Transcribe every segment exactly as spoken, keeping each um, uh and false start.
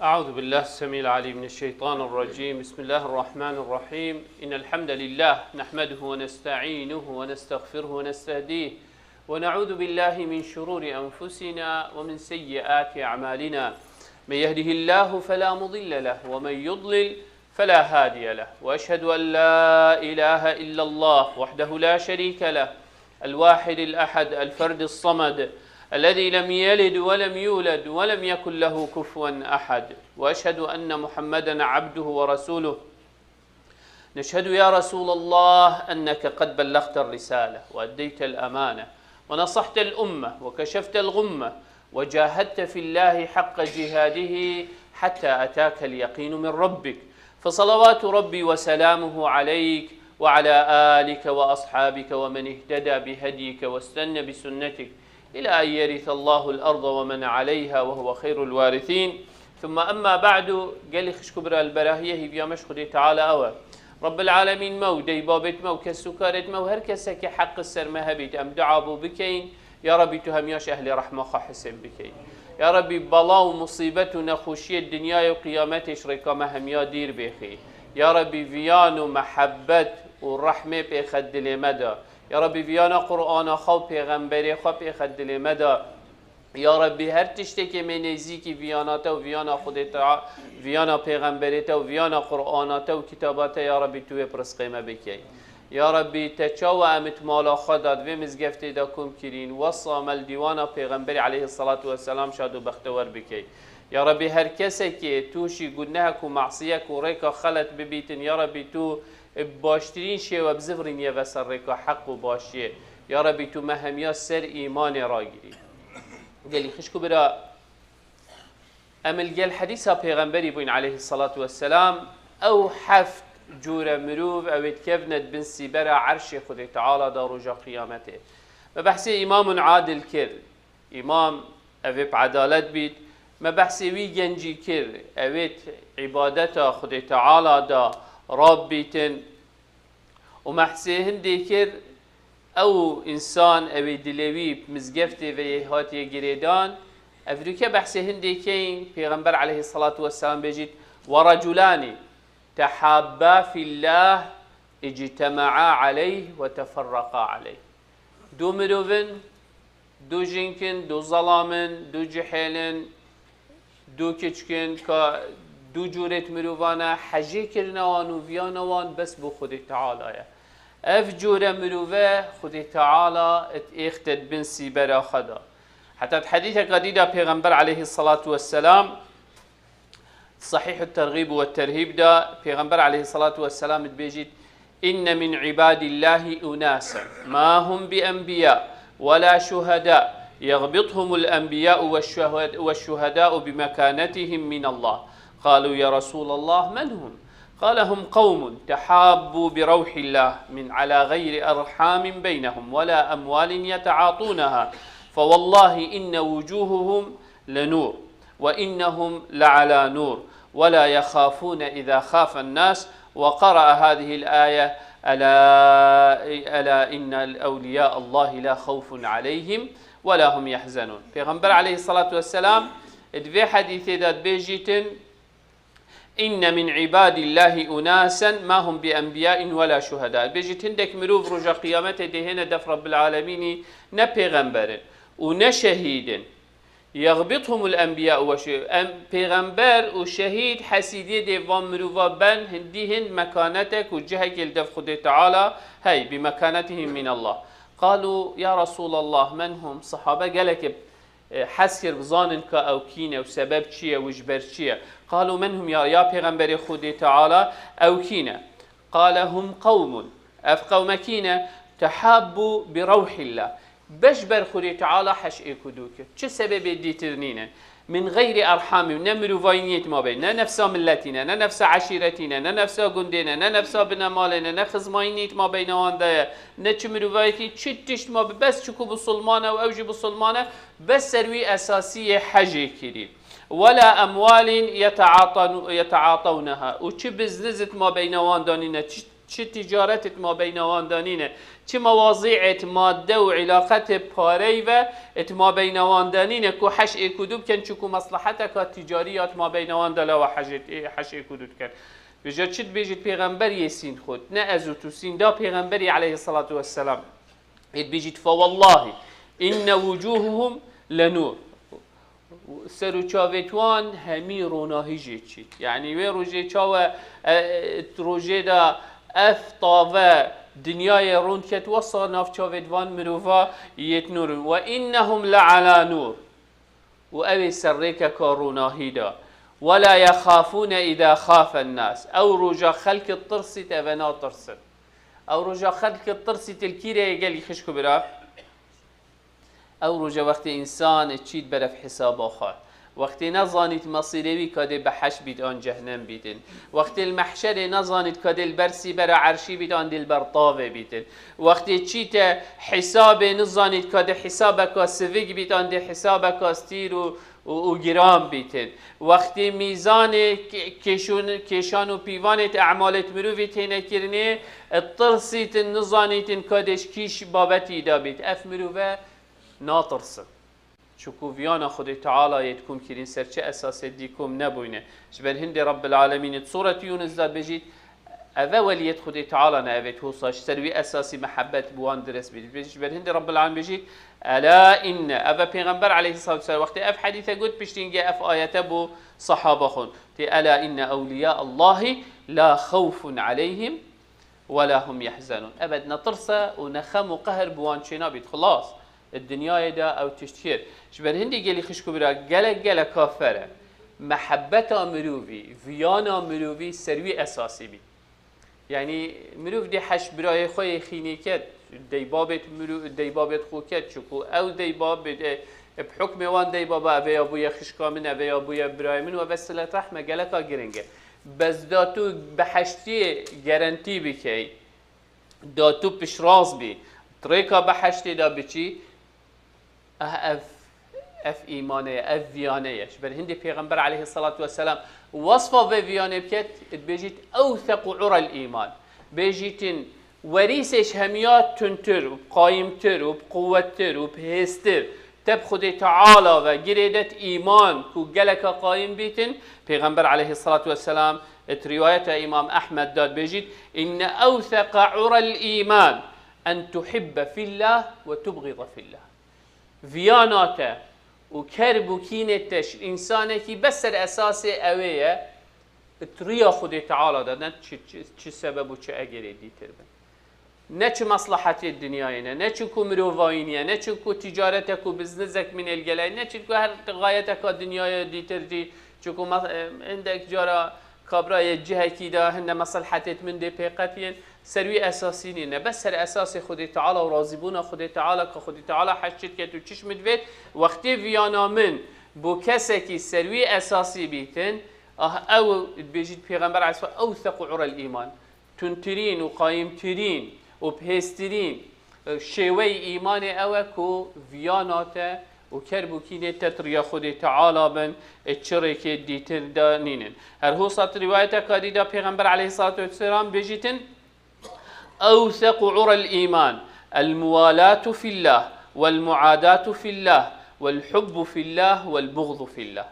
أعوذ بالله السميع العليم من الشيطان الرجيم. بسم الله الرحمن الرحيم. إن الحمد لله نحمده ونستعينه ونستغفره ونستهديه، ونعوذ بالله من شرور أنفسنا ومن سيئات أعمالنا. من يهده الله فلا مضل له، ومن يضلل فلا هادي له، وأشهد أن لا إله إلا الله وحده لا شريك له، الواحد الأحد الفرد الصمد، الذي لم يلد ولم يولد ولم يكن له كفوا أحد، وأشهد أن محمدا عبده ورسوله. نشهد يا رسول الله أنك قد بلغت الرسالة وأديت الأمانة ونصحت الأمة وكشفت الغمة وجاهدت في الله حق جهاده حتى أتاك اليقين من ربك، فصلوات ربي وسلامه عليك وعلى آلك وأصحابك ومن اهتدى بهديك واستن بسنتك إلى أن يرث الله الأرض ومن عليها وهو خير الوارثين. ثم أما بعد، gelî xişk û bira, li berahiyê hîviya me ji Xwedê Teala ew e. Rabbil Alemîn me û dê babêt me û kes û karêt me û her kesekî heq li ser me hebît, em dua bo bikeyin, ya Rabbî tu hemiya ji ehlê rehma xwe hisêb bikey. Ya Rabbî bela û musîbet û nexweşiyê dinyayê û qiyametê ji rêka me hemiya dîr bêxî. Ya Rabbî viyan û mehebet û rehmê pêxe dilê me de. Ya Rabbî viyana Qur'ana xwe û pêxemberê xwe pêxe dilê me de. Ya Rabbî her tiştekê mê nêzîkî viyana te û viyana Xwedê te, viyana pêxemberê te û viyana Qur'ana te û kitaba te, ya Rabbî tu wê bi rizqê me bikey. Ya Rabbî te çawa em it mala xwe da di vê mizgeftê de kom kirîn, wesa me li dîwana pêxemberê aleyhisselatu vesselam şad û bextewar bikey. Ya Rabbî her kesekê tûşî gunehek û masiyek û rêka xelet bibîtin, ya Rabbî tu bi baştirîn şêwe bizivirîniye ve ser rêka heq û başiyê. Ya Rabbî tu me hemiya ser îmanê ragirî. Gelî xişk û bira, em li gel hedîsa pêxemberî bûyn aleyhisselatu vesselam, ew heft cûre mirov ew ê dikevne di bin sîbera erşê Xwedê Teala da roja qiyametê. Me behsê îmamun adil kir. Îmam ev ê bi edalet bît. Me behsê wî gencî kir, ew ê di îbadeta Xwedê Teala da rab bîtin. Û behsê hindê kir, ew însan, ew ê dilê wî bi mizgeftê ve yê hatiye girêdan. Evroke behsê hindê keyin, Pêxember aleyhisselatu vesselam bêjît, "Ve reculani tehabba fillah ictema'a aleyh ve teferraqa aleyh." Du mirov in, du jink in, du zelam in, du cihêl in, du kiçik in, ka du cûrêt mirovan e, hejê kirine wan û viyana wan bes bo Xwedê Teala ye. Ev cûre mirove Xwedê Teala it êxte di bin sîbera xwe de. Heta di hedîseka dî de Pêxember aleyhisselatu vesselam, Sahîh Tergîb ve Terhîb de Pêxember aleyhisselatu vesselam dibêjît, "İnne min ibadillahi unasen ma hum bi enbiya ve la şuhada, yeğbituhumul enbiya'u ve şuhed-, ve şuhada'u bi mekanetihim minallah." Qalu, "Ya Resulallah, men hum?" Qala, "Hum qawmun tehabbu bi ruhillah min ala gayri erhamin beynehum ve la emwalin yeteatunaha. Fe vallahi inne vucuhuhum lenur." وإنهم لعلى نور ولا يخافون إذا خاف الناس، وقرأ هذه الآية، ألا، ألا إن أولياء الله لا خوف عليهم ولا هم يحزنون. Pêxember aleyhissalatu vesselam di vê hedîsê de dibêjîtin, "İnne min ibadillahi unasen ma hum bi enbiyain ve la şuhada." Dibêjît, hindek mirov roja qiyametê dê hêne def Rabbil Alemînî, ne pêxember in û ne şehîd in. Yeğbituhumul enbiya ve şi-, em, pêxember û şehîd hesîdiyê dê van mirova ben, hindî hind mekanetek û cihekê li dev Xwedê Teala hey, bi mekanetihim min Allah. Qalu, ya Resulallah, men hum? Sahabe gelek, e, hez kir bizanin ka ew kî ne û sebeb çi ye û ji ber çi ye. Qalu, men hum ya, ya pêxemberê Xwedê Teala, ew kî ne? Qale, hum qewmun. Ev qewme kî ne? Tehabbu bi rewhillah. Beş ber Xwedê Teala heş êk û dû kir. Çi sebebê dîtir nîne? Min geyri erhamî, ne mirovayîniyê di mabeyne, ne nefsa miletî ne, ne nefsa eşîretî ne, ne nefsa gundê ne, ne nefsa binemalê ne, ne xizmayînî di mabeyne wan de ye, ne çi mirovayekî, çi tişt mabe, bes çiku bisilman e û ew jî bisilman e, bes ser wî esasî yê hecê kirî. Wela emwalin yeteatanu-, yeteatewneha. Û çi biznizî di mabeyne wan de nîne, çi Çi ticaret it mabeyna wan de nîne, çi mewazî'ê it madde û îlaqetê parey ve it mabeyna wan de nîne ku heş êk û du bikin, çiku meslaheteka ticarî ya it mabeyna wan de lawa heş ê-, heş êk û du dikin. Vêca çi dibêjit pêxember yê sînd xwe, ne ez û tu sînda pêxemberî aleyhisselatu vesselam. Ê dibêjit, fewellahî inne wucuhuhum lenûr. Ser û çavêt wan hemî ronahî jê çît. Yanî wê rojê çawe, e, e, rojê de ev tave dinyayê rond ket, wesa nav çavêt van mirova yêt nûr in. Ve innehum le ala nûr. Û ew ê ser rêkeka ronahî de. Ve la yexafûne îza xafen nas. Ew roja xelk tirsît, eve natirsin. Ew roja xelk tirsît, li kî re ye gelî xişk û bira? Ew roja wextê însan çît berev hesaba xwe. Wextê nezanît mesîrê wî ka dê beheşt bît an cehnem bîtin. Wextê li mehşerê nezanît ka dê li ber sîbera erşî bît an dê li ber tavê bîtin. Wextê çîte hesabê nizanît ka dê hesabeka sivik bît an dê hesabeka stîr û, û, û giran bîtin. Wextê mîzanê ke-, kêşûn-, kêşan û pîvanê te emalê te mirovî têne kirinê, tirsîtin, nizanîtin ka dê ji kî babetî de bît. Ev mirove natirsin. Çiku viyana Xwedê Teala yê dikom kirîn ser çi esasê dîkom nebûyne. Ji ber hindê Rabbil Alemînê di Sûret Yûnis de dibêjît, eve weliyet Xwedê Teala ne, eve hosa ji ser wî esasî mehebet bi wan dirist bît. Dibêjît, ji ber hindê Rabbil Alemîn bêjît, ela inne, eve Pêxember aleyhissalatu vesselam wextê ev hedîse got, piştî hingê ev ayete bo sehaba xwend. Tê, ela inne ewliya Allahî la xewfun aleyhim ve la hum yehzenûn. Ebed ne tirs e û ne xem û qehr bi wan çênabît. Xilas, di dinyayê de ew tişt kir. Ji ber hindê gelî xişk û bira gelek gelek kafer e. Mehebbeta mirovî, viyana mirovî ser wî esasî bî. Yanî mirov dê heş birayê xwe yê xînê ket, deybabêt mirov, deybabêt xwe ket, çiku ew deybabêt, e, e, bi hukmê wan deybaba, eve ya bûye xişka min, eve ya bûye birayê min û eve silet rehme geleka giring e. Bes da tu beheştiyê gerentî bikey, da tu piştrast bî, di rêka beheştê de biçî, eh, ev, ev îmanê ye, ev viyane ye. Ji ber hindê Pêxember aleyhissalatu vesselam wesfa vê viyanê biket, dibêjît, ewsequ urel îman. Bêjîtin, werîsê ji hemiya tuntir û bi qayimtir û bi quwettir û bi hêztir te bi Xwedê Teala ve girêdet îman ku geleka qayim bîtin. Pêxember aleyhissalatu vesselam, di rîwayeta Îmam Ehmed de dibêjît, inne ewseqa urel îman en tuhibbe fillah ve tubğida fillah. Viyana te û kerb û kînê te ji însanekî bes ser esasê ewê ye, di riya Xwedê Teala de, ne çi, çi, çi sebeb û çi egerê dîtir bin. Ne çi meslahetê dinyayê ne, ne çi ku mirovayî niye, ne çi ku ticaretek û biznizek min êl gelay, ne çi ku her gayeteka dinyayê dîtir jî, çi ku me-, e, hindek cara kabra yê cihekî de hinde meselhetêt min dê pêqetiyên, ser wî esasî nîne. Bes ser esasê Xwedê Teala û razîbûna Xwedê Teala, ka Xwedê Teala heşt çi diket û çiş min divêt, wextê viyana min bo kesekî ser wî esasî bîtin, ah, ew dibêjît Pêxember aleyhisselam, ewsequ urel îman. Tuntirîn û qayimtirîn û bihêztirîn, e, şêweyê îmanê ew e ku viyana te û kerb û kînê te di riya Xwedê Teala bin, e, çi rêkê dîtir de nînin. Her hosa di rîwayeteka dî de Pêxember aleyhissalatu vesselam bêjîtin, ewsequ urel îman, el muwalatu fillah, vel muadatu fillah, vel hubbu fillah, vel buğdu fillah.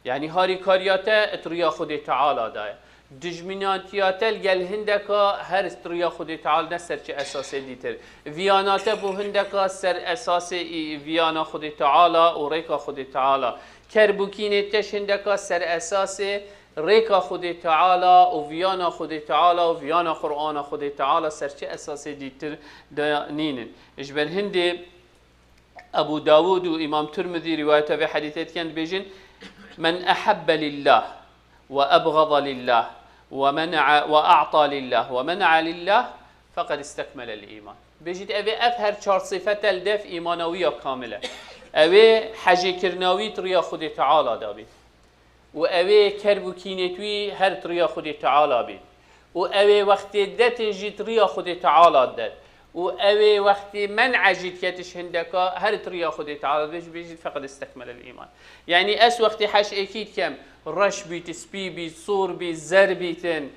Yanî harîkariya te di riya Xwedê Teala de ye. Dijminatiya te li gel hindeka her di riya Xwedê Teala, ne ser çi esasê dîtir. Viyana te bo hindeka ser esasê î-, viyana Xwedê Teala û rêka Xwedê Teala. Kerb û kînê te ji hindeka ser esasê rêka Xwedê Teala û viyana Xwedê Teala û viyana Qur'ana Xwedê Teala, ser çi esasê dîtir de nînin. Ji ber hindê Ebû Dawûd û Îmam Tirmizî rîwayeta vê hedîsê dikin, dibêjin, men ehebbe lillah ve ebxada lillah ve mena'a ve a'ta lillah ve mena'a lillah feqed istekmelel îman. Bêjît, evê ev her çar sifete li dev îmana wî ya kamil e. Evê hejêkirina wî di riya Xwedê Teala de bî. Û evê kerb û kînêt wî her di riya Xwedê Teala bî. Û evê wextê detin jî di riya Xwedê Teala det. Û evê wextê men'e jî diketiş hindeka her di riya Xwedê Teala dibêjî, bêjî feqed istekmelel îman. Yanî ez wextê heş êkî dikem, reş bît, spî bît, sor bît, zer bîtin.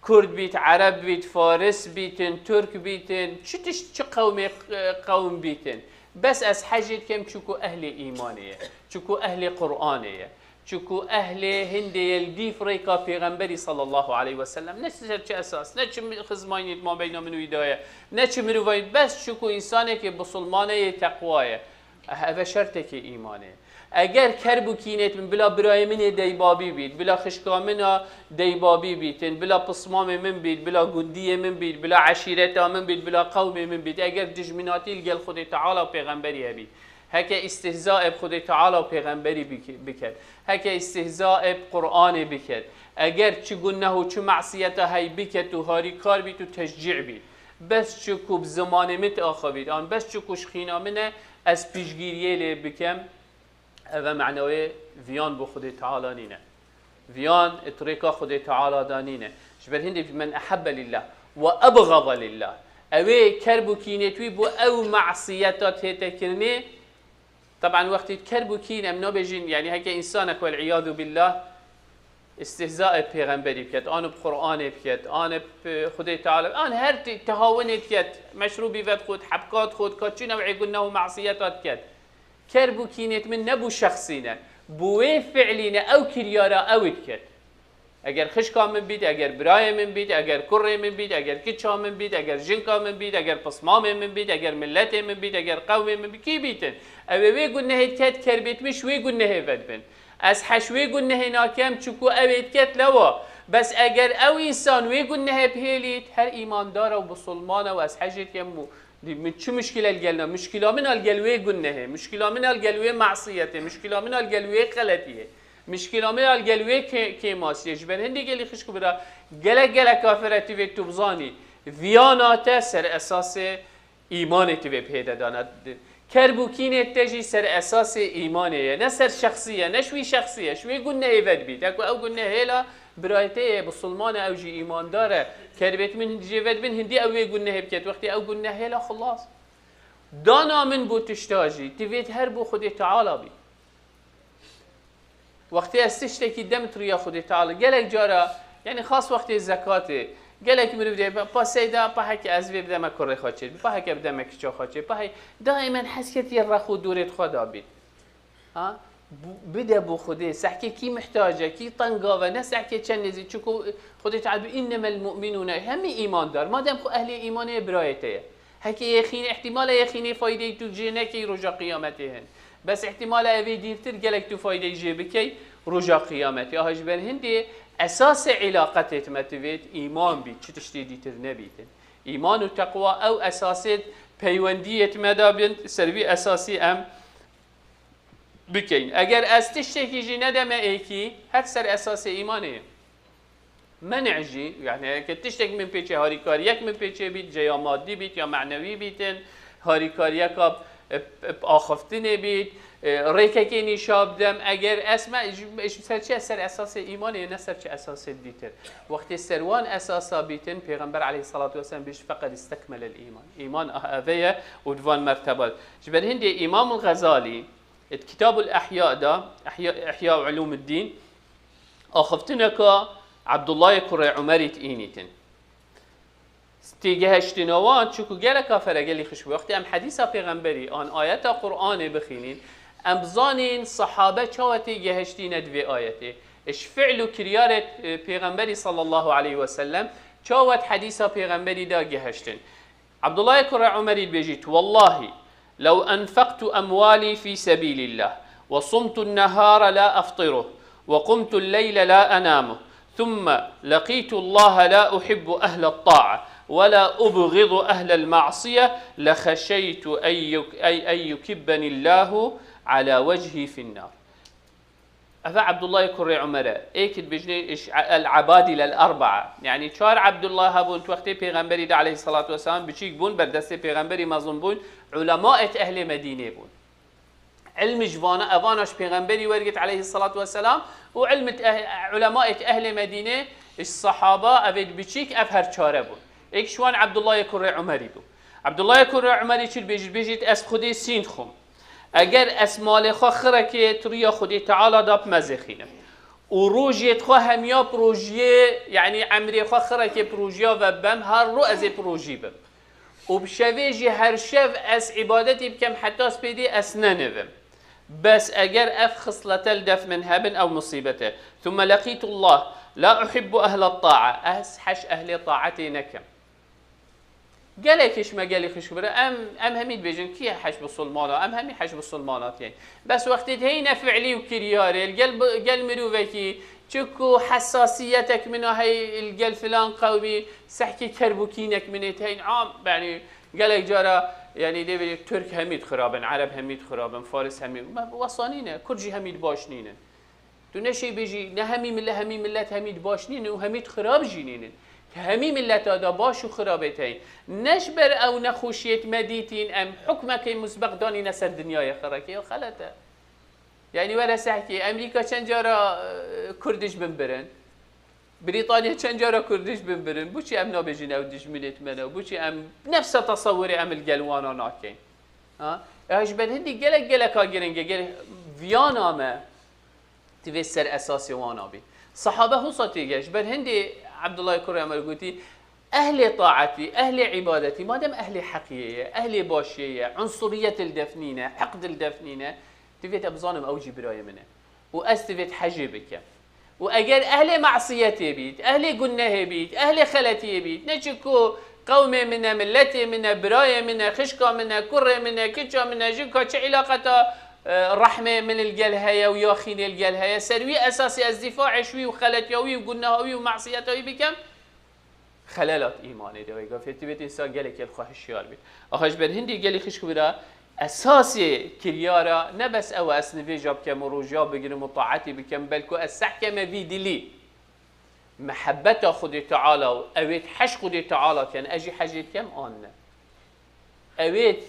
Kurd bît, Ereb bît, Faris bîtin, Tirk bîtin, çi tişt, çi qewmê, e, qewm bîtin. Bes ez hecê dikem çiku ehlê îmanê ye, çiku ehlê Qur'anê ye, çiku ehlê hindê ye li dîf rêka Pêxemberî sallallahu aleyhi ve sellem. Ne ser çi esas, ne çi xizmayînê di mabeyna min û wî de ye, ne çi mirovayîn, bes çiku însanekê bisilmane yê teqwa ye. Eh, ev e şertekê îmanê. Eger kerb û kînêt min bila birayê min ê deybabî bît, bila xişka min a deybabî bîtin, bila pismamê min bît, bila gundiyê min bît, bila eşîreta min bît, bila qewmê min bît, eger dijminatî li gel Xwedê Teala û Pêxemberî hebît, heke îstihzaê bi Xwedê Teala û Pêxemberî bik-, biket, heke îstihzaê bi Qur'anê biket, eger çi guneh û çi masiyeta hey biket û harîkar bît û teşcî bît, bes çi ku bi zimanê min axivît, an bes çi ku ji xîna min e, ez piştgiriyê lê bikem, ev e manewê viyan bo Xwedê Teala nîne. Viyan di rêka Xwedê Teala de nîne. Ji ber hindê men ehebbe lillah ve ebxada lillah. Ew ê kerb û kînêt wî bo ew masiyeta tête kirinê. Teban wextî kerb û kîn em nabêjin, yanî heke însanek, wel iyadu billah, îstihzaê pêxemberî biket, an bi Qur'anê biket, an bi Xwedê Teala, an her tî-, tehawunê diket, meşrûbî vedixwit, hebka dixwit, ka çi new'ê guneh û masiyeta diket. Kerb û kînêt min ne bo şexsî ne, bo wê fi'lî ne, ew kiryara ew diket. Eger xişka min bît, eger birayê min bît, eger kurê min bît, eger kiça min bît, eger jinka min bît, eger pismamê min bît, eger miletê min bît, eger qewmê min bît, kî bîtin? Ew ê wê gunehê diket, kerbêt min ji wê gunehê vedibin. Ez heş wê gunehê nakem, çiku ew ê diket lewa. Bes eger ew însan wê gunehê bihêlît, her îmandar e û bisilman e û ez hecê dikem û di-, min çi muşkile li gel na? Muşkila min a li gel wê gunehê, muşkila min a li gel wê masiyetê, muşkila min a li gel wê xeletiyê, muşkila min a li gel wê kê-, kêmasiyê. Ji ber hindê gelî xişk û bira, gelek gelek kafir e, tu vê tu bizanî. Viyana te ser esasê îmanê tu vê pê de dana. Kerb û kînê te jî ser esasê îmanê ye. Ne ser şexsî ye, ne ji wî şexsî ye. Ji wê gunehê vedibît. Eku ew guneh hêla birayê te ye, bisilman e, ew jî îmandar e. Kerbêt min jê vedibin, hindî ew wê gunehê biket. Wextê ew guneh hêla xilas. Dana min bo tişta jî, divêt her bo Xwedê Teala bî. Wextê ez tiştekî dem di riya Xwedê Teala, gelek cara, yanî xas wextê zekatê, gelek mirov dê, pa, pa seyda, pa heke ez vê bideme kurê xwe çêbî, pa heke bideme kiça xwe çê, pa hey, daîmen hez ketiye rex û dûrê xwe da bît. Ha? Bu-, bide bo Xwedê, sehkê kî mihtac e, kî tengav e, ne sehkê çend nêzî, çiku Xwedê Teala bi, "Innemel mu'minûne", hemî îmandar, madem xwe ehlê îmanê ye, birayê te ye. Heke yê xînê, îhtîmal e yê xînê faydeyê tu jê nekey roja qiyametê hin. Bes îhtîmal e evê dîrtir gelek tu faydeyê jê bikey roja qiyametê. Aha ji ber hindê esasê îlaqetê ti me tivêt îman bît, çi tiştê dîtir nebîtin. Îman û teqwa ew esasê peywendiyê ti me de bin, ser vî esasî em bikeyn. Eger ez tiştekî jî nedeme êkî, her ser esasê îmanê ye. Men'e jî, yani heke tiştek min pêçê, harîkariyek min pêçê bît, ce ya madî bît ya manewî bîtin, harîkariyeka, e, e, axiftinê bît, e, rêkekê nîşa bidem, eger ez me, ji, ji ser çi, ser esasê îmanê, ne ser çi esasê dîtir. Wextê ser wan esasa bîtin, Pêxember aleyhissalatu vesselam bêjî, "Feqed istekmelel îman." Îman ah eve ye û di van merteba. Ji ber hindê Îmamul Xezalî, di Kitabul Ihya de, Ihya, Ihya Ulûmuddîn, axiftineka Abdullahê kurê Umerî tînîtin. Têgihiştina wan, çiku geleka fere gelî xişk bû. Wextê em hedîsa Pêxemberî an ayeta Qur'anê bixînîn, em bizanîn sahabe çawa têgihiştîne di vê ayetê. Ji fi'l û kiryarê, e, Pêxemberî sallallahu aleyhi ve sellem çawa di hedîsa Pêxemberî de gihiştin. Abdullahê kurê Umerî dibêjît, "Wellahî, lew enfektu emwalî fî sebîlîllah, ve sumtu nehara la eftiruh, ve qumtu leyle la enamu, thumme leqîtu Allahe la uhibbu ehlel ta'a, ve la ubğidu ehlel ma'siye, lexeşeytu en yuk-, en, en yukibbenillahu ala vechî finnâr." Ev e Abdullahê kurê Umer e. Êk dibêjinê iş el abadîl el arba'a. Yani çar Abdullah hebûn, tu wextê Pêxemberî de aleyhissalatu vesselam biçîk bûn, ber destê Pêxemberî mezin bûn, ulemaê ehlê Medînê bûn. Ilmî ji vana, evana ji Pêxemberî wergit aleyhissalatu vesselam û ilmî eh-, ulemaê ehlê Medînê, ji sahaba, evê biçîk, ev her çare bûn. Êk ji wan Abdullahê kurê Umerî bû. Abdullahê kurê Umerî çi dibêjît? Bêjît, ez Xwedê sînd xwim. Eger ez malê xwe xirekê ti riya Xwedê Teala da bi me zêxînim û rojê xwe hemiya projiyê, yanî emrê xwe xirekê projiya ve bem, her ro ez ê projî bim. Û bi şevê jî her şev ez îbadetî bikem heta spêdî ez nenivim. Bes eger ev xislete li def min hebin ew musîbet e. Thumme leqîtullah la uhibbu ehle ta'a. Ez heş ehlê taetê nekim. Gelek hişme gelî xişk bira, em, em hemî dibêjin, kî ye heş bisilmana? Em hemî heş bisilmana tiyên. Bes wextê diheyne fiilî û kiryarê, li gel bi-, gel mirovekî, çi ku hesasiyetek min a hey, li gel filan qewmî, sehkê kerbûkînek min ê teyn, am, yanî gelek cara, yanî dê bêjin, Tirk hemî dixirabin, Ereb hemî dixirabin, Faris hemî, me, wesa nîne, Kurd jî hemî baş nîne. Tu neşê bêjî, ne hemî mile-, hemî millet hemî baş nînin û hemî xirab jî nînin. Ke hemî milleta da baş û xirabê teyî. Ne ji ber ew nexweşiyêt me dîtîn, em hukmekê musbeq danîne ser dinyayê xirekê, ew xelet e. Yanî were sehkê, Emerîka çend cara, e, Kurdiş bin birin? Brîtanya çend cara Kurdiş bin birin? Boçî em nabêjin ew dijminêt me ne? Boçî em nefse tesewurê em li gel wana nakin? Ha? E, ji ber hindî gelek geleka giring e, gelek viyana me. Divê ser esasê wan abî. Sahabe husa têge, ji ber hindê Abdullah kurê Emer gotî, ehlê taetî, ehlê îbadetî, madem ehlê heqiyê ye, ehlê başiyê ye, unsuriyet li def nîne, heqd li def nîne, divê te bizanim ew jî birayê min e. Û ez divê hejê bikim. Û eger ehlê masiyetê bît, ehlê gunehê bît, ehlê xeletiyê bît, ne çi ku qewmê min e, milletê min e, birayê min e, xişka min e, kurê min e, kiça min e, jinka çi îlaqeta, e, rehmê min li gel heye û ya xînê li gel heye, ser wî esasî ez dîfaê ji wî û xeletiya wî û guneha wî û masiyeta wî bikim, xelelat îmanê de wê gafê. Divêt însan gelekê li xwe hişyar bît. Axa ji ber hindî gelî xişk bira, esasê kiryara ne bes ew e ez nivêja bikim û roja bigirim û taetî bikim, belku ez sehkeme vî dilî. Mehebeta Xwedê Teala û ewêt heş Xwedê Teala ken, ez jî hecê dikem an ne. Ewêt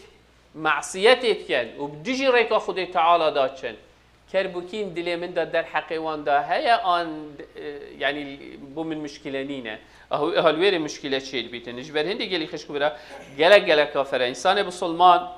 masiyetê diken û bi dijî rêka Xwedê Teala da çin. Kerbûkîn dilê min de derheqê wan de heye an, e, yanî bo min muşkile nîne. Eho-, eho li wêrê muşkile çêdibîtin. Ji ber hindê gelî xişk bira gelek gelek kafir e. Însanê bisilman,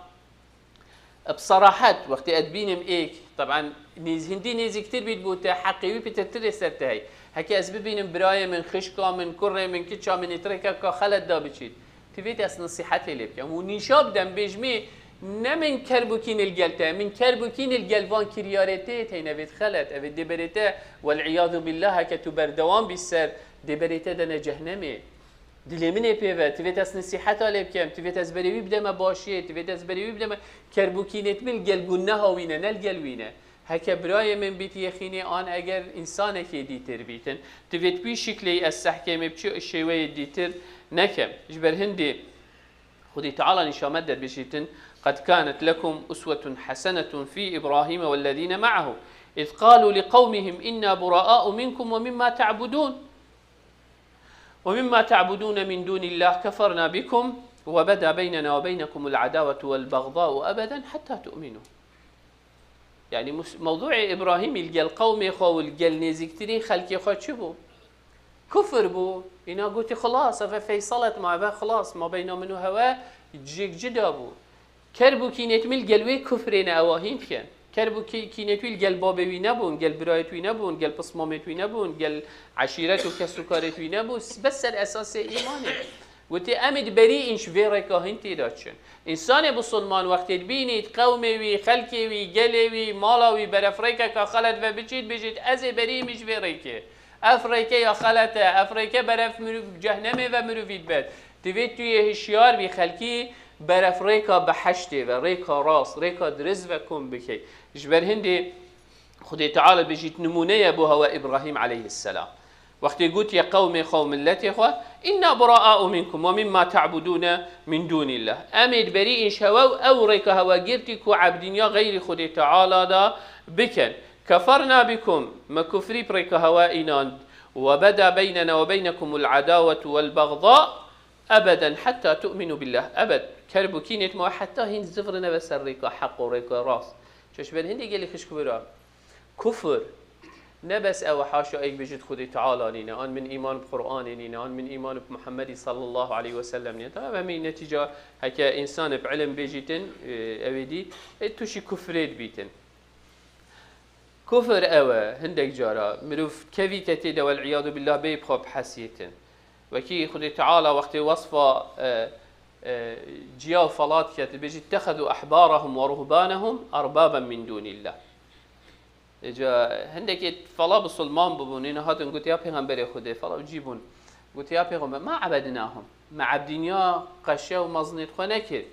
Bi serahet, wextê ez dibînim êk, teben nêz-, hindî nêzîktir bît bo te, heqê wî pêtirtirê ser te hey. Heke ez bibînim birayê min, xişka min, kurê min, kiça min ê tirêkeka xelet da biçît, divêt ez nisîhetê lê bikem û nîşa bidem, bêjmê ne min kerbûkîn li gel te, min kerbûkîn li gel van kiryarê tê, teyne vêt xelet, evê dê berê te, wel'iyadu billah, heke tu berdewam bî ser, dê berê te dene cehnemê. Dilê min ê pê ve, divêt ez nisîheta lê bikem, divêt ez berê wî bideme başiyê, divêt ez berê wî bideme kerbûkînêt min li gel guneha wî ne, ne li gel wî ne. Heke birayê min bît yê xînê an eger însanekê dîtir bîtin, divêt wî şikleyî ez sehkê me bi çi şêweyê dîtir nekem. Ji ber hindê Xwedê Teala nîşa me der bişîtin, قد كانت لكم أسوة حسنة في إبراهيم والذين معه إذ قالوا لقومهم إنا براء منكم ومما تعبدون ومما تعبدون من دون الله كفرنا بكم وبدا بيننا وبينكم العداوة والبغضاء أبدا حتى تؤمنوا. Yani mus-, mewdûê Îbrahîmî li gel qewmê xwe û li gel nêzîktirî xelkê xwe çi bû? Kufir bû. Îna gotî, xilas, eve feysalet ma, eve xilas, ma beyna min û hewe cik cida bû. Kerbûkînêt min li gel wê kufrê ne, ewa hîn dikin. Kerbûkî-, kînêt wî li gel babê wî nebûn, gel birayêt wî nebûn, gel pismamêt wî nebûn, gel eşîret û kes û karêt wî nebû, s-, bes ser esasê îmanê. Gotê, em ê di berî în ji vê rêka hîn tê de çin. Însanê bisilman wextê dibînît qewmê wî, xelkê wî, gelê wî, mala wî berev rêkeka xelet ve biçît, bêjît, ez ê berî min ji vê rêkê. Ev rêke ya xelet e, ev rêke berev mirov-, cehnemê ve mirovî dibet. Divê tu yê hişyar bî xelkî berev rêka behiştê ve, rêka rast, rêka dirist ve kom bikey. Ji ber hindê Xwedê Teala bêjît nimûne ye bo hewe Îbrahîm aleyhisselam. Wextê gotiye qewmê xwe û milletê xwe, "Inna buraa'u minkum ve mimma ta'budune min dunillah." Em ê di berî în ji hewe û ew rêka hewe girtî ku ebdîniya xeyrî Xwedê Teala da bikin. Keferna bikum, me kufrî bi rêka hewe înand. Ve beda beynena ve beynekumul adawetu vel bagda ebeden hatta tu'minu billah. Ebed, kerb û kînêt me heta hîn zivirine ve ser rêka heq û rêka rast. Çeşber hindê gelî xişk bira. Kufr. Ne bes ew haşa êk bijît Xwedê Teala nîne, an min îman bi Qur'anê nîne, an min îman bi Muhammedî sallallahu aleyhi ve sellem nîne. Tabii em ê netîca heke însan bi ilim bêjîtin, e, ew ê dî, e, tuşî kufrê dibîtin. Kufr ew e, hindek cara mirov kevîte tê de, wel'iyadu billah, bê bi xwe bihesiyêtin. Wekî Xwedê Teala wextê wesfa, e, e, ciya û fela dike, dibêjî, "İttehezû ehbarahum ve ruhbanahum erbaben min dûnillah." Îca hindekê fela bisilman bibûn, êna hatin gotiya Pêxemberê Xwedê, fela û cî bûn. Gotiya Pêxember, "Ma ebednahum." Me ebdîniya qeşe û mezinê xwe nekir.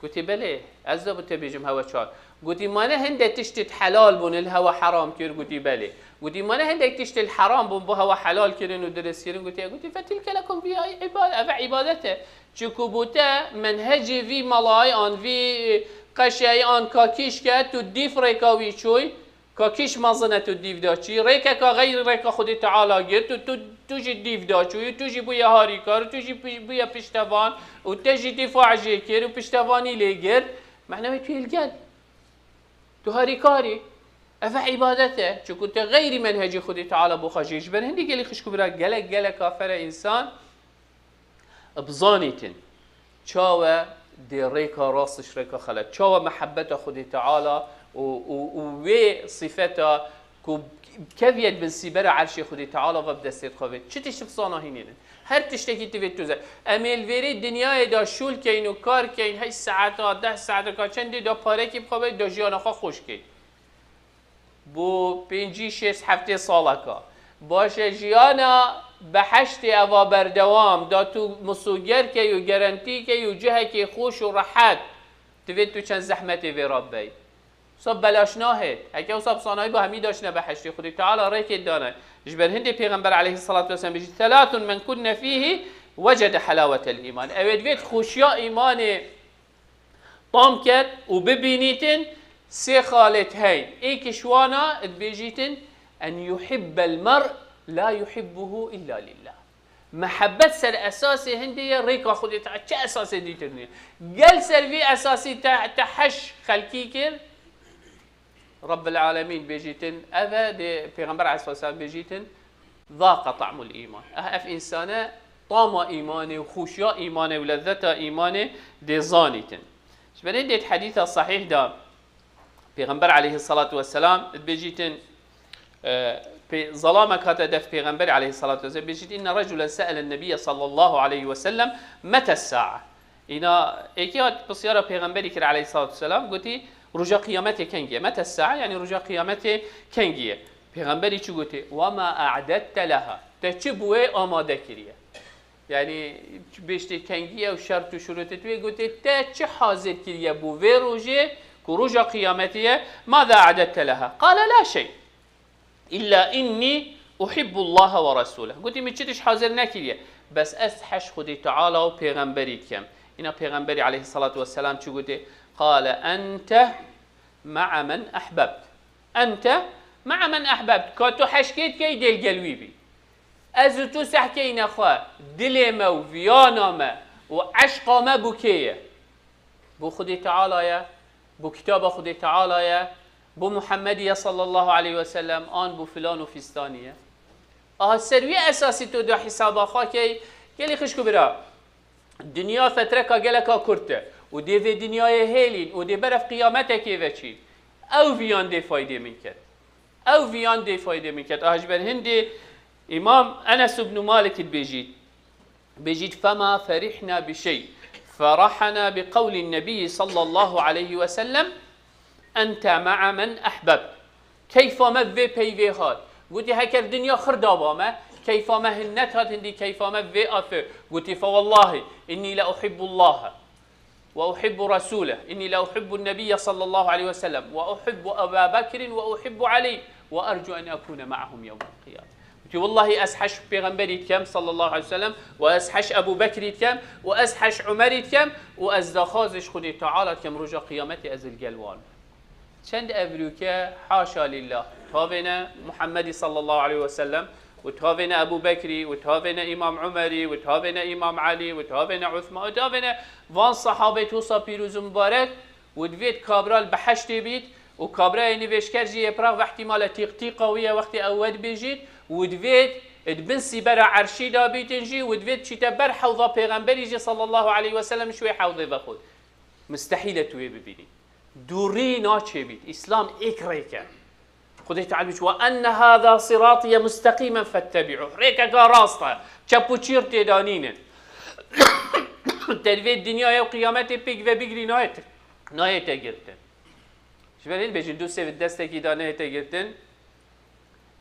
Gotî, "Belê, ez de bi te bêjim hewe çar." Gotî, "Ma ne hinde tiştêt helal bûn, li hewe heram kir?" Gotî, "Belê." Gotî, "Ma ne hindek tiştê li heram bûn, bo hewe helal kirin û dirist kirin?" Gotî, gotî, "Fetilke lekum biha îbade, eve îbadet e." Çiku bo te menhecê vî malayê an, vî qeşeyê an ka kîş ke, tu dîf rêka wî çûy, ka kîş mezin e tu dîv da çûyî, rêkeka xeyrî rêka Xwedê Teala girt û tu, tu jî dîv da çûyî, tu jî bûye harîkar û tu jî pi-, bûye piştevan û te jî dîfa ecê kir û piştevanî lê girt. Mehna wê tu yê li gel. Tu harîkar î. Ev e îbadet e. Çiku te xeyrî menhecê Xwedê Teala bo xwe jê. Ji ber hindî gelî xişk û bira gelek, gelek kafere însan bizanîtin. Çawe dê rêka rast ji rêka xelet? Çawe mehebeta Xwedê Teala û, û, û wê sifeta ku keviyet bin sîbera erşê Xwedê Teala ve bi destê xwe vê? Çi tişt fizana hînî ne? Her tiştekî tivê tu ze. Em ê li vêrê dinyayê de şûl keyn û kar keyn, heşt saeta, deh saeta, ka çendê de parekî bi xwe be, de jiyana xwe xweş keyn. Bo pêncî, şêst, heftê saleka. Baş e, jiyana behiştê eva berdewam, da tu misoger key û gerentî key û cihekê xweş û rehet. Divê tu çend zehmetê vê re bey. Wisa belaş nahêt. Heke wisa bi sanayî bo hemî daşine behiştê. Xwedê Teala rêkê dane. Ji ber hindê Pêxember aleyhisselatu vesselam bêjî, "Selatun men kunne fîhî wecede helawetel îman." Ew ê divêt xweşiya îmanê tam ket û bibînîtin sê xalêt heyn. Êk ji wana dibêjîtin, "En yuhibbel mer la yuhibbuhu illa lillah." Mehebet ser esasê hindê ye, rêka Xwedê Teala, çi esasê dîtir niye. Gel ser vî esasî te, te heş xelkî kir, Rabbil Alemîn bêjîtin, ev e, dê Pêxember aleyhisselatu vesselam bêjîtin, "Zaqa ta'mul îman." Eh, ev însane tama îmanê û xweşiya îmanê û lezzeta îmanê dê zanîtin. Ji ber hindê di hedîsa sahîh de Pêxember aleyhisselatu vesselam dibêjîtin, e, pê-, zalamek hate def Pêxemberî aleyhisselatu vesselam, bêjît, "Inne reculen se'elen nebiyye sallallahu aleyhi ve sellem mete sa'a." Îna êkî hat pisyara Pêxemberî kir aleyhisselatu vesselam, gotî, "Roja qiyametê kengî ye?" Mete sa'a, yanî roja qiyametê kengî ye? Pêxemberî çi gotî? "Ve ma a'dedte leha." Te çi bo wê amade kiriye? Yanî, bêştê kengî ye û şert û şurûtê tu yê gotê, te çi hazir kiriye bo vê rojê ku roja qiyametê ye? "Maza a'dedte leha?" Qale, "La şey. İlla inni uhibbullaha ve rasulah." Gotî, "Min çi tişt hazir nekiriye. Bes ez heş Xwedê Teala û Pêxemberî dikem." Îna Pêxemberî aleyhisselatu vesselam çi gotê? Qale, "Ente ma'a men ahbebt." Ente ma'a men ahbebt. Ka tu heşkê dikey dê li gel wî bî. Ez û tu sehkeyne xwe, dilê me û viyana me û eşqa me bo kê ye? Bo Xwedê Teala ye, bo kitaba Xwedê Teala ye, bo Muhammedî ye sallallahu aleyhi ve sellem, an bo filan û fistanî ye? Aha ser wî esasî tu dê hesaba xwe key, gelî xişk û bira. Dinya fetreka geleka kurt e û dê vê dinyayê hêlîn û dê berev qiyametekê veçîn. Ew viyan dê faydê min ket. Ew viyan dê faydê min ket. Aha ji ber hindê Îmam Enes ibn Malik dibêjît, bêjît, "Fema ferihna bi şey, ferahna bi qewlin nebiyyi sallallahu aleyhi ve sellem, ente ma'a men ahbebt." Keyfa me vê peyvê hat. Gotî, "Heker dinya xir daba me, keyfa me hin nehat, hindî keyfa me vê afê." Gotî, "Fe wallahi inni la uhibbullaha ve uhibbu rasulah, inni la uhibbu nebiyye sallallahu aleyhi ve sellem ve uhibbu Eba Bekrin ve uhibbu Ali ve ercu en ekune ma'ahum yevmel qiyame." Gotî, "Wallahi ez heş Pêxemberî dikem sallallahu aleyhi ve sellem ve ez heş Ebu Bekrî dikem ve ez heş Umerî dikem ve ez daxwazê ji Xwedê Teala dikem roja qiyametê ez li gel wan." Çend evrûke, haşa lillah, tavêne Muhammedî sallallahu aleyhi ve sellem, û tavêne Ebû Bekrî, û tavêne Îmam Umerî, û tavêne Îmam Elî, û tavêne Usman, û tavêne van sahabê tosa pîroz û mubarek, û divêt kabra li behiştê bît, û kabrayê nivêjker jî yê pirax ve ihtimale tîqtîqa wî ye wextê ew we dibêjît, û divêt di bin sîbera erşî de bîtin jî, û divêt çîte ber hewza Pêxemberî jî sallallahu aleyhi ve sellem ji wê hewzê vexwit. Mistehîl e tu wê bibînî. Dûrî naçêbît. Îslam êk rêk e. Xwedê Teala bêjî, "Ve enne hâzâ sirâtiye mustekîmen fettebi'ûh." Rêkeka rast e. Çep û çîr tê de nînin. Te divê dinyayê û qiyametê pêk ve bigirî, nayê te, nayê te girtin. Ji ber hîn bêjin du sêv di destekî de nayê te girtin.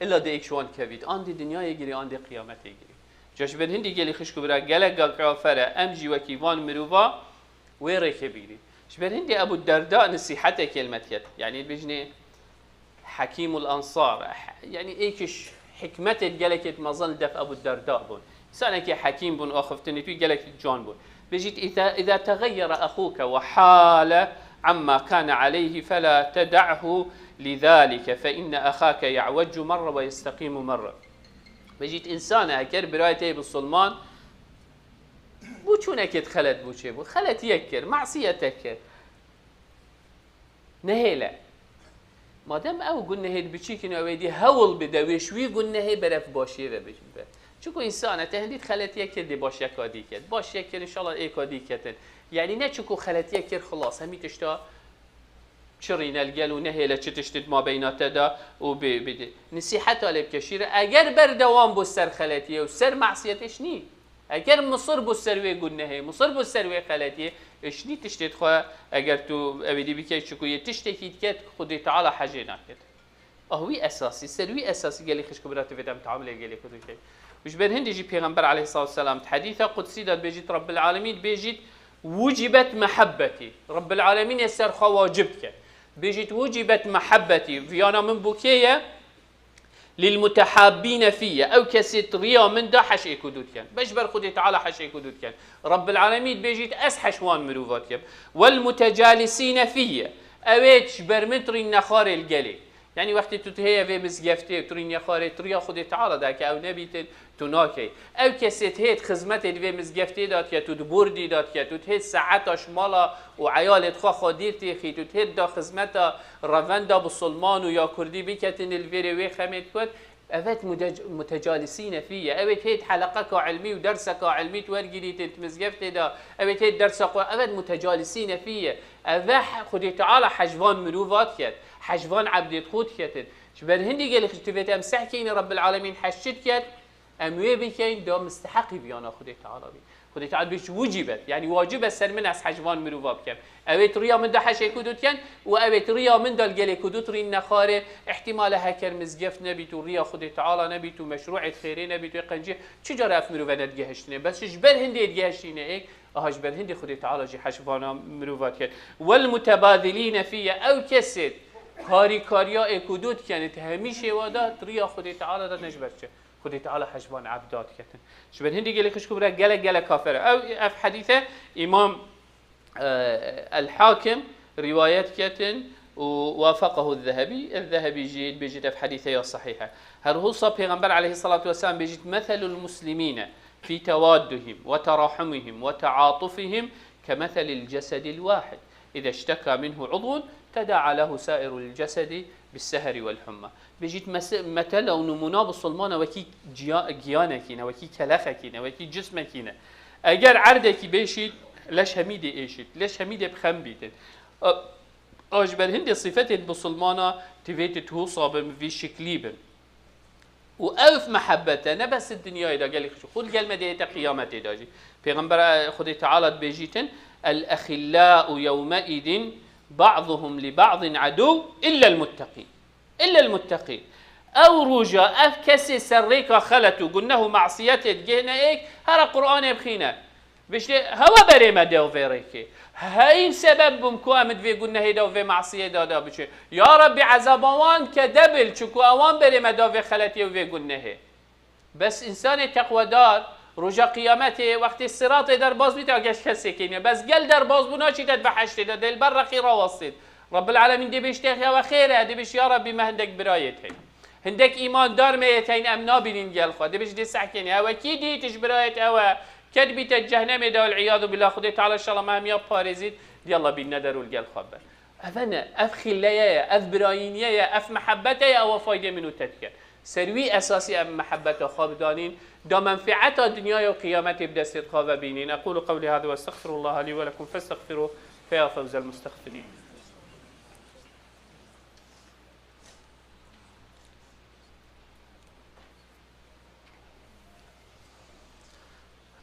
Îlla dê êk ji wan kevît. An dê dinyayê girî, an dê qiyametê girî. Ca ji ber hindî gelî xişk û bira gelek ga kafere, em jî wekî van mirova wê rêkê bigirî. Ji ber hindî Ebû Derda nesîhetekê li me diket. Yanî bêjinê Hekîmul Ensar, yanî êkiş hikmetê gelekê mezin li def Ebû Derda bûn. Însanekî hekîm bûn, axiftinê wî gelekî can bûn. Bêjît, "Îza, îza tegayyere exûke ve hale amma kane aleyhi fela teda'hu lizalike fe inne exâke ya'veccu merre ve yestekîmu merre." Bêjît, însan eger birayê te yê bisilman bû çûnekê xelet bû çêbû, xeletiyek kir, masiyetek kir. Nehêle. Madem ew gunehêd biçîk in, ew êdî hewl bide wê ji wî gunehê berev başiyê ve bibe. Çiku însan e, te hindî xeletiye kir, dê başiyeka dî ket. Başiyek kir, înşallah êka dî ketin. Yanî ne çiku xeletiye kir, xilas, hemî tişta çirîne li gel û nehêle çi tiştî di mabeyna te de û bê, bidê. Nisîheta lê bike şîre. Eger berdewam bû ser xeletiyê û ser masiyetê, şinî. Eger misir bû ser wê gunehê, misir bû ser wê xeletiyê, e, şinî tiştê xwe, eger tu ew êdî bikey, çiku yê tiştekî diket, Xwedê Teala hejê naket. Ah, wî esasî, ser wî esasî gelî xişk û bira tu vê dem teamilê gelê xwe dikey. Û ji ber hindî jî Pêxember aleyhissalatu vesselam di hedîsa qudsî de dibêjît, Rabbil Alemîn dibêjît, "Wucibet mehebbetî." Rabbil Alemîn ê ser xwe wacib dike. Dibêjît, "Wucibet mehebbetî." Viyana min bo kê ye? "Lil mutehabbîne fiyye." Ew kesê di riya min de heş êk û du dikin. Beş ber Xwedê Teala heş êk û du dikin. Rabbil Alemîn dibêjît, "Ez heş wan mirova dikim." "Wel mutecalisîne fiyye." Ew ê ji ber min di rîn nexarê li gelê. Yanî wextê tu dihêye vê mizgeftê, tu rîn nexarê, tu riya Xwedê Teala de ke ew nebîtin, tu nakey. Ew kesê dihêt xizmetê di vê mizgeftê de diket û di bordî de diket û dihêt saeta ji mala û eyalê xwe xwe dîr têxît û dihêt da xizmeta revenda bisilman û ya kurdî biketin li vêrê wê xemê dikut, Evet, mudec-, mutecalisîne fîye. Evet, hêt heleqeka ilmî û derseka ilmî tu wergirîtin di mizgeftê de. Evet, hêt dersa Qur-, evet, mutecalisîne fîye. Eve he-, Xwedê Teala hej van mirova diket. Hej van ebdêt xwe diketin. Ji ber hindî gelî xiştivêt em sehkeyne Rebbil Alemîn hej çi diket? Em wê bikeyn, da misteheqî viyana Xwedê Teala bî. Xwedê Teala bêjî, "Wucîbet", yanî wacib e ser min ez hej van mirova bikem. Ew ê di riya min de heşê ku dû diken û ew ê di riya min de li gelê ku dû tirîn nexarê, îhtîmal e heker mizgeft nebît û riya Xwedê Teala nebît û meşrûê xêrê nebît û qencî, çi cara ev mirove nedigehiştine? Bes ji ber hindê digehiştîne êk, aha ji ber hindê Xwedê Teala jî heş vana mirova diket. "Wel mutebazilîne fîye", ew kesê harîkariya ê ku dû diken, di hemî şêwa de di riya Xwedê Teala de ne ji ber çi? Xwedê Teala hej van ebda diketin. Ji ber hindî gelê xişk û bira gelek gelek kafir e. Ew, ev hedîse Îmam, e, El Hakim rîwayet ketin û wafaqahu Zehebî. Ez Zehebî jî dibêjit ev hedîse ya sehîh e. Her husa Pêxember aleyhissalatu vesselam bêjit, "Meselul muslimîne fî tewadduhim ve terahumihim ve teatufihim kemeselil cesedil wahid." "İze işteka minhu udvun, teda'a lehu sairul cesedi bis seheri vel humma." Bêjît mese-, metela û nimûna bisilmana wekî ciya-, giyanekî ne, wekî kelexekî ne, wekî cismekî ne. Eger erdekî bêşît, leş hemî dê êşît, leş hemî dê bi xem bîtin. A, a ji ber hindê sifetên bisilmana divê tu tusa bin, vî şiklî bin. Û ev mehebete ne bes di dinyayê de gelî xişk, xul gel me dê ête qiyametê de jî. Pêxember, e, Xwedê Teala dibêjîtin, "El-exillâ'u yewmeîdin ba'duhum li ba'din edû illel mutteqîn." Illel mutteqîn. Ew roja ev kesê ser rêka xelet û guneh û masiyetê digihne êk, here Qur'anê bixîne. Biştê, hewe berê me de vê rêkê. Heyîn sebeb bûm ku em di vê gunehê de û vê masiyê de, de biçin. Ya Rabbî, ezaba wan ke debil, çiku ewan berê me da vê xeletiyê û vê gunehê. Bes însanê teqwedar, roja qiyametê, wextê siratê derbas bît, a geş kesê kêniye. Bes gel derbas bû, naçîte di beheştê de, dê li ber rexî rawestît. Rabbil Alemîn dê bêjtê, "Ewe xêr e", dê bêjt, "Ya Rabbî, me hindek birayê tey." Hindek îmandar me yê teyn em nabînîn gel xwe. Dibêjî dê sehkênî. Ewe kî dît ji birayê te ewe? Ket bîte cehnemê de, el iyadu billah. Xwedê Teala inşallah me hemiya parêzît. Diyallah bînne der û li gel xwe be. Eve ne. Ev xîlleye ye. Ev birayîniye ye. Ev mehebete ye. Ewe faydê min û te dike. Ser wî esasî em mehebeta xwe bidanîn. Da menfieta dinyayê û qiyametê bi destê xwe ve bînîn. Ekulu qewlî hada ve estexfirullaha lî ve lekum festexfiruh fe ya fewzel mustexfirîn.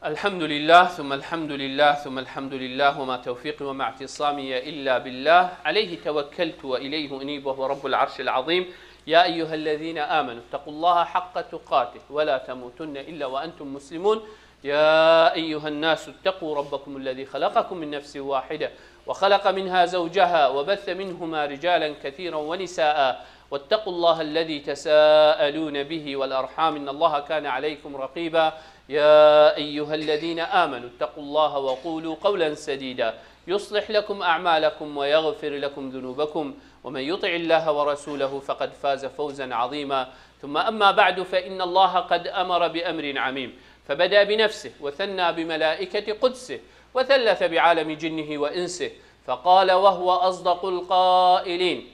الحمد لله، ثم الحمد لله، ثم الحمد لله، وما توفيقي وما اعتصامي إلا بالله، عليه توكلت وإليه أنيب، وهو رب العرش العظيم. يا أيها الذين آمنوا اتقوا الله حق تقاته ولا تموتن إلا وأنتم مسلمون. يا أيها الناس اتقوا ربكم الذي خلقكم من نفس واحدة وخلق منها زوجها وبث منهما رجالا كثيرا ونساء واتقوا الله الذي تساءلون به والأرحام إن الله كان عليكم رقيبا. يا أيها الذين آمنوا اتقوا الله وقولوا قولا سديدا يصلح لكم أعمالكم ويغفر لكم ذنوبكم ومن يطع الله ورسوله فقد فاز فوزا عظيما. ثم أما بعد، فإن الله قد أمر بأمر عميم، فبدأ بنفسه وثنى بملائكة قدسه وثلث بعالم جنه وإنسه، فقال وهو أصدق القائلين: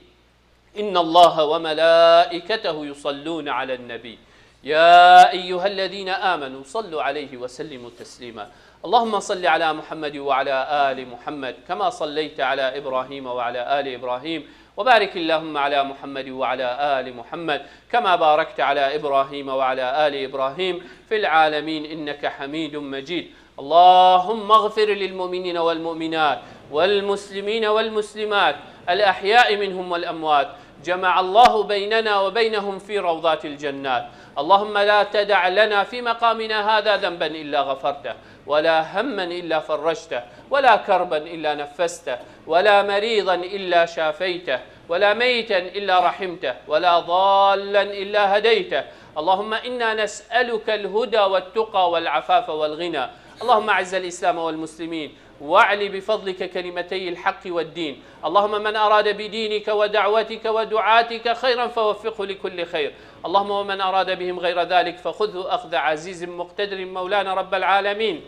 إن الله وملائكته يصلون على النبي، يا أيها الذين آمنوا صلوا عليه وسلموا تسليما. اللهم صل على محمد وعلى آل محمد كما صليت على إبراهيم وعلى آل إبراهيم، وبارك اللهم على محمد وعلى آل محمد كما باركت على إبراهيم وعلى آل إبراهيم في العالمين إنك حميد مجيد. اللهم اغفر للمؤمنين والمؤمنات والمسلمين والمسلمات الأحياء منهم والأموات، جمع الله بيننا وبينهم في روضات الجنات. اللهم لا تدع لنا في مقامنا هذا ذنبا إلا غفرته، ولا هما إلا فرجته، ولا كربا إلا نفسته، ولا مريضا إلا شافيته، ولا ميتا إلا رحمته، ولا ضالا إلا هديته. اللهم إنا نسألك الهدى والتقى والعفاف والغنى. اللهم أعز الإسلام والمسلمين، وأعل بفضلك كلمتي الحق والدين. اللهم من أراد بدينك ودعوتك ودعاتك خيرا فوفقه لكل خير. اللهم ومن أراد بهم غير ذلك فخذه أخذ عزيز مقتدر مولانا رب العالمين.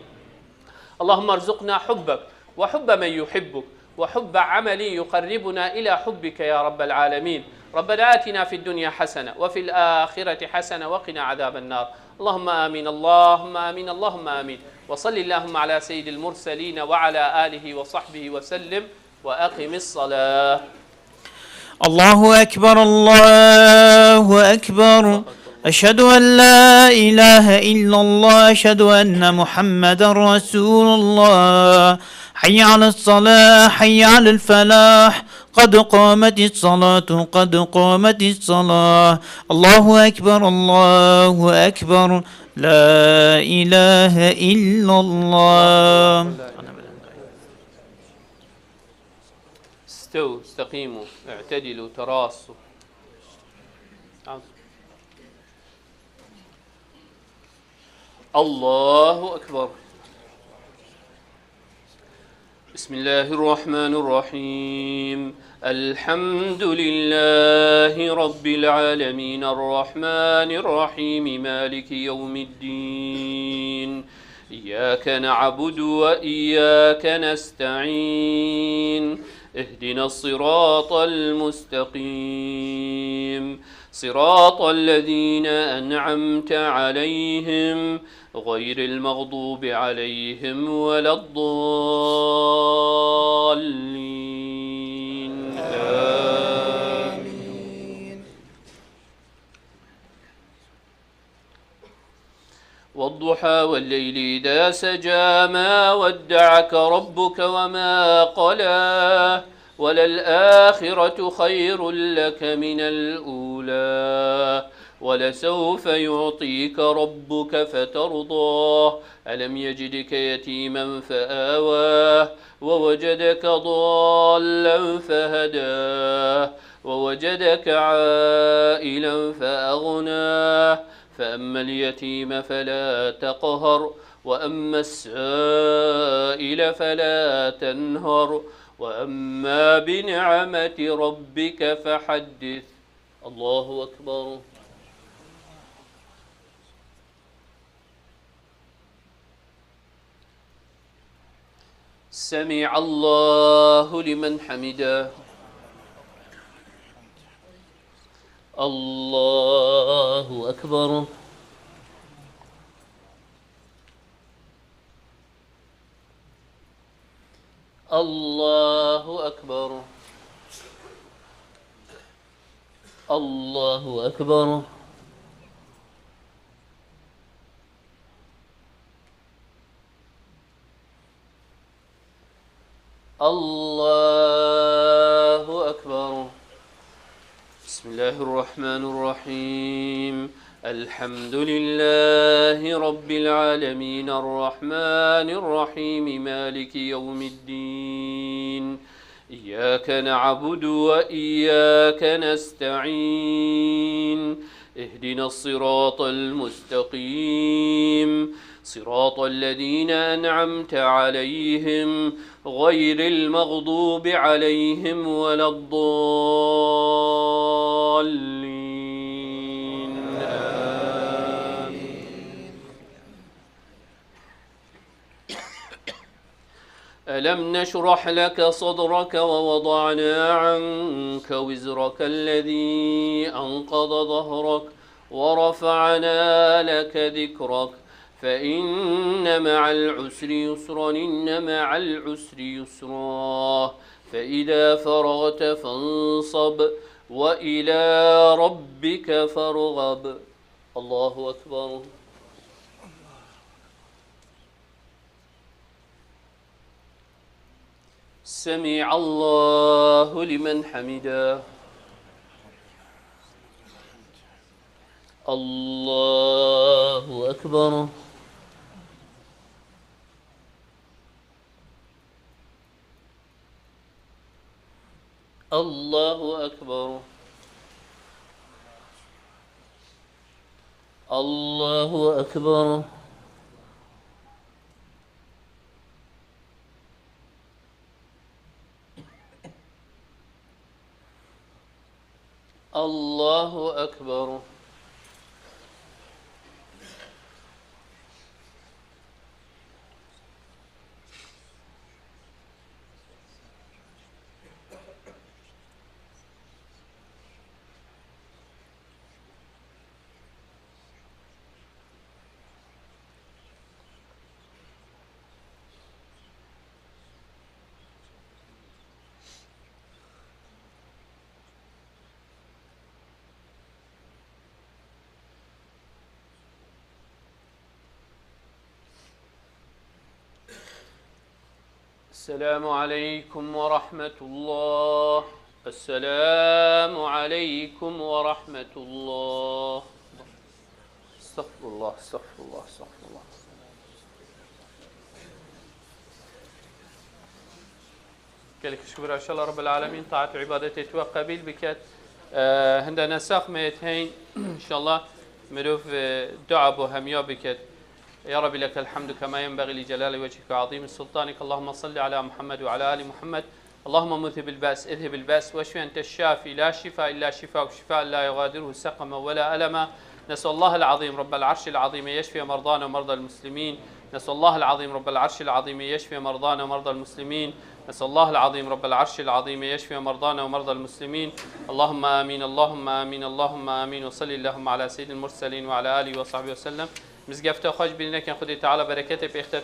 اللهم ارزقنا حبك وحب من يحبك وحب عمل يقربنا إلى حبك يا رب العالمين. ربنا آتنا في الدنيا حسنة وفي الآخرة حسنة وقنا عذاب النار. اللهم آمين، اللهم آمين، اللهم آمين. وصل اللهم على سيد المرسلين وعلى آله وصحبه وسلم. وأقم الصلاة. الله أكبر، الله أكبر. أشهد أن لا إله إلا الله، أشهد أن محمدا رسول الله. حي على الصلاة، حي على الفلاح. قد قامت الصلاة، قد قامت الصلاة. الله أكبر، الله أكبر. لا إله إلا الله. استووا، استقيموا، اعتدلوا، تراصوا. الله أكبر. بسم الله الرحمن الرحيم. الحمد لله رب العالمين، الرحمن الرحيم، مالك يوم الدين. إياك نعبد وإياك نستعين. اهدنا الصراط المستقيم. صراط الذين أنعمت عليهم غير المغضوب عليهم ولا الضالين. آمين. والضحى والليل إذا سجى، ما ودعك ربك وما قلى، وللآخرة خير لك من الأولى، ولسوف يعطيك ربك فترضى، ألم يجدك يتيما فآوى، ووجدك ضالا فهدى، ووجدك عائلا فأغنى، فأما اليتيم فلا تقهر، وأما السائل فلا تنهر، وأما بنعمة ربك فحدث. الله أكبر. سمع الله لمن حمده. الله أكبر. الله أكبر. الله أكبر. الله أكبر. بسم الله الرحمن الرحيم. الحمد لله رب العالمين، الرحمن الرحيم، مالك يوم الدين. إياك نعبد وإياك نستعين. اهدنا الصراط المستقيم، صراط الذين أنعمت عليهم، غير المغضوب عليهم ولا الضالين. آمين. ألم نشرح لك صدرك ووضعنا عنك وزرك الذي أنقض ظهرك ورفعنا لك ذكرك فإن مع العسر يسرا، إن مع العسر يسرا، فإذا فرغت فانصب وإلى ربك فارغب. الله أكبر. سمع الله لمن حمده. الله أكبر. الله أكبر. الله أكبر. الله أكبر. السلام عليكم ورحمة الله. السلام عليكم ورحمة الله. Estağfurullah, estağfurullah, estağfurullah. Gelek şükür, inşallah Rabbul Alemin taat û ibadetê tu qebîl biket. Ee, hinde nesax me yê heyn, inşallah mirov, e, dua bo hemiya biket. يا رب لك الحمد كما ينبغي لجلال وجهك وعظيم سلطانك. اللهم صل على محمد وعلى آل محمد. اللهم مذهب البأس، اذهب البأس، واشف أنت الشافي، لا شفاء إلا شفاؤك، شفاء لا يغادره سقما ولا ألما. نسأل الله العظيم رب العرش العظيم أن يشفي مرضانا ومرضى المسلمين. نسأل الله العظيم رب العرش العظيم أن يشفي مرضانا ومرضى المسلمين. نسأل الله العظيم رب العرش العظيم أن يشفي مرضانا ومرضى المسلمين. اللهم آمين، اللهم آمين، اللهم آمين. وصل اللهم على سيد المرسلين وعلى آله وصحبه وسلم. Mizgefta xwe ji bîr nekin, Xwedê Teala bereketê pê xtet